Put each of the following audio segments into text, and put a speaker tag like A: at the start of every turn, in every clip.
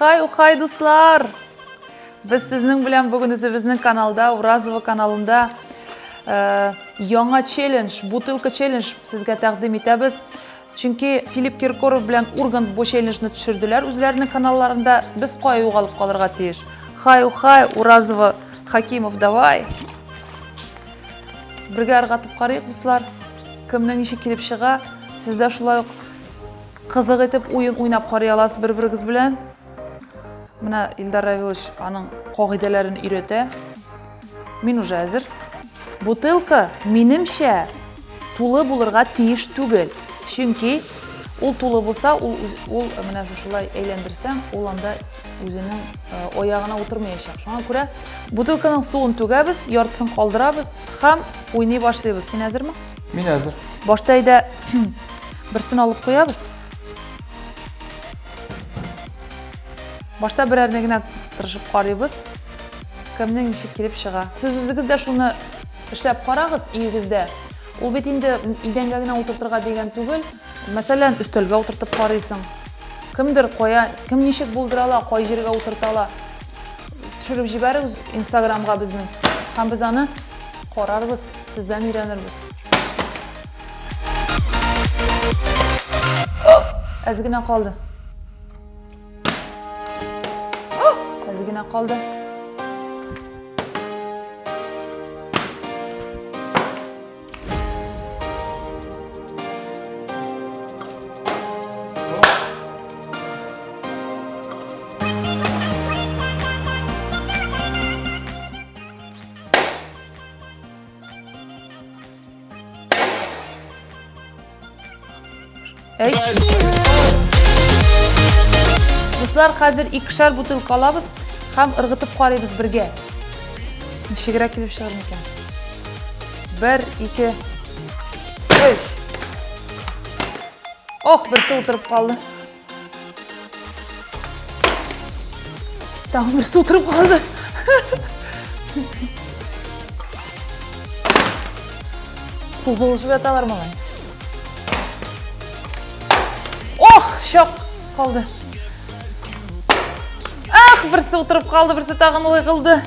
A: Хай, ухай, дуслар! Без сезнең белән бүген үзебезнең каналда, Уразова каналында э, яңа челлендж, бутылка челлендж сезгә тәкъдим итәбез. Чөнки Филипп Киркоров белән Ургант бу челленджны төшерделәр үзләренең каналларында. Без кая югалып калырга тиеш? Хай, ухай, Уразова, Хакимов, давай! Бергә ыргатып карыйк, дуслар. Кемнең ничек килеп чыга, сез дә шулай ук кызык итеп уен уйнап карый аласыз бер-берегез белән. Менә Илдар Равилович аның кагыйдәләрен өйрәтә. Мин уже әзер. Бутылка, минемчә, тулы булырга тиеш түгел. Чөнки ул тулы булса, ул, ул менә шушылай әйләндерсәң, ул анда үзенең э, аягына утырмаячак. Шуңа күрә бутылканың суын түгәбез, яртысын калдырабыз һәм уйный башлыйбыз. Син әзерме?
B: Мин әзер.
A: Башта әйдә берсен алып куябыз. Башта берәрне генә тырышып карыйбыз. Кемнең ничек килеп чыга. Сез үзегез дә шуны эшләп карагыз өегездә. Ул бит инде идәнгә генә утыртырга дигән түгел. Мәсәлән, өстәлгә утыртып карыйсың. Кемдер кая, кем ничек булдыра ала, кай җиргә утырта ала. Төшереп җибәрегез Инстаграмга безнең. Һәм без аны карарбыз, сездән өйрәнербез. Әз генә калды. Әз генә калды. Әй. Дуслар, хәзер икешәр бутылка алабыз һәм ыргытып карыйбыз бергә. Ничегрәк килеп чыгыр микән? Бер, ике, өч. Ох, берсе утырып калды. Тагын берсе утырып калды. Сузылышып яталар малай. Ох, чак калды. Ах, берсе утырып калды, берсе тагын егылды.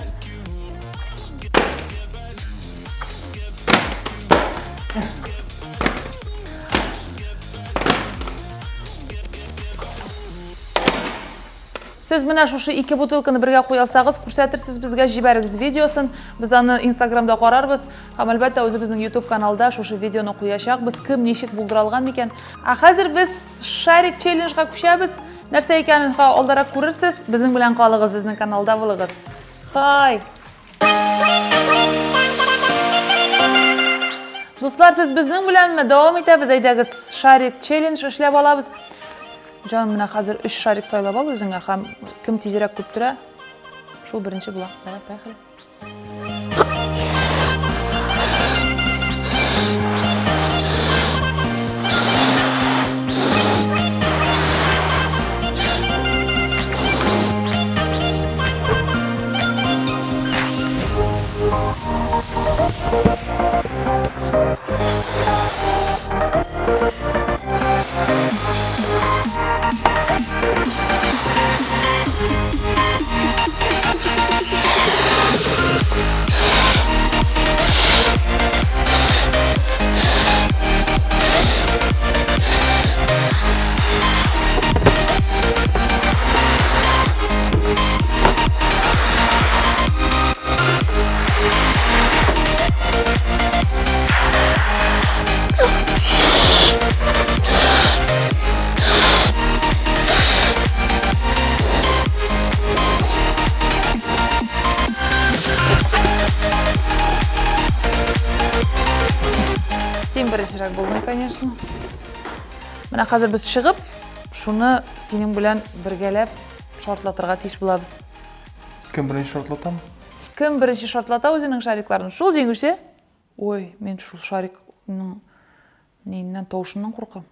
A: Сез менә шушы ике бутылканы бергә куялсагыз, күрсәтерсез безгә, җибәрегез видеосын. Без аны Инстаграмда карарбыз һәм әлбәттә үзебезнең YouTube каналда шушы видеоны куячакбыз. Кем ничек булдыра алган микән? Ә хәзер без шарик челленджга күчәбез. Нәрсә икәнен алдарак күрерсез. Безнең белән калыгыз, безнең каналда булыгыз. Хай! Дуслар, сез безнең беләнме? Дәвам итәбез. Әйдәгез, шарик челлендж эшләп алабыз. Җаным, менә хәзер өч шарик сайлап ал үзеңә һәм кем тизрәк көптерә, шул беренче була. Давай, поехали. Син беренчерәк булдың, конечно. Менә хәзер без чыгып, шуны синең белән бергәләп шартлатырга тиеш булабыз.
B: Кем беренче шартлата?
A: Кем беренче шартлата үзенең шарикларын, шул җиңүче. Ой, мин шул шарикның ниеннән тавышыннан куркам.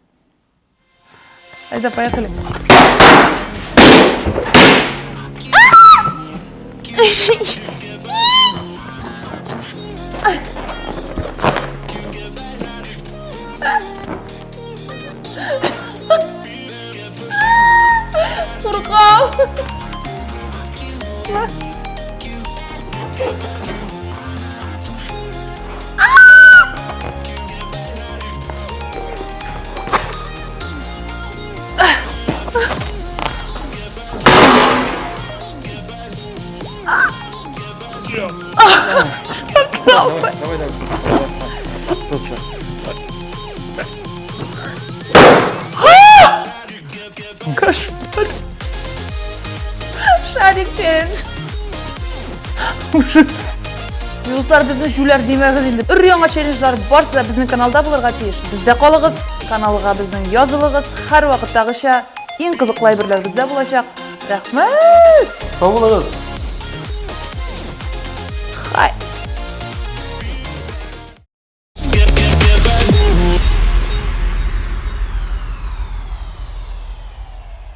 A: Әйдә, поехали. Куркам.
B: Давай, давай, давай. Тотса.
A: Кошмар. Шарик челлендж. Дуслар, безне җүләр димәгез инде. Өр яңа челленджлар барсы да безнең каналда булырга тиеш. Бездә калыгыз, каналга безнең язылыгыз. Һәрвакыттагыча иң кызыклы әйберләр бездә булачак. Рәхмәт!
B: Сау булыгыз.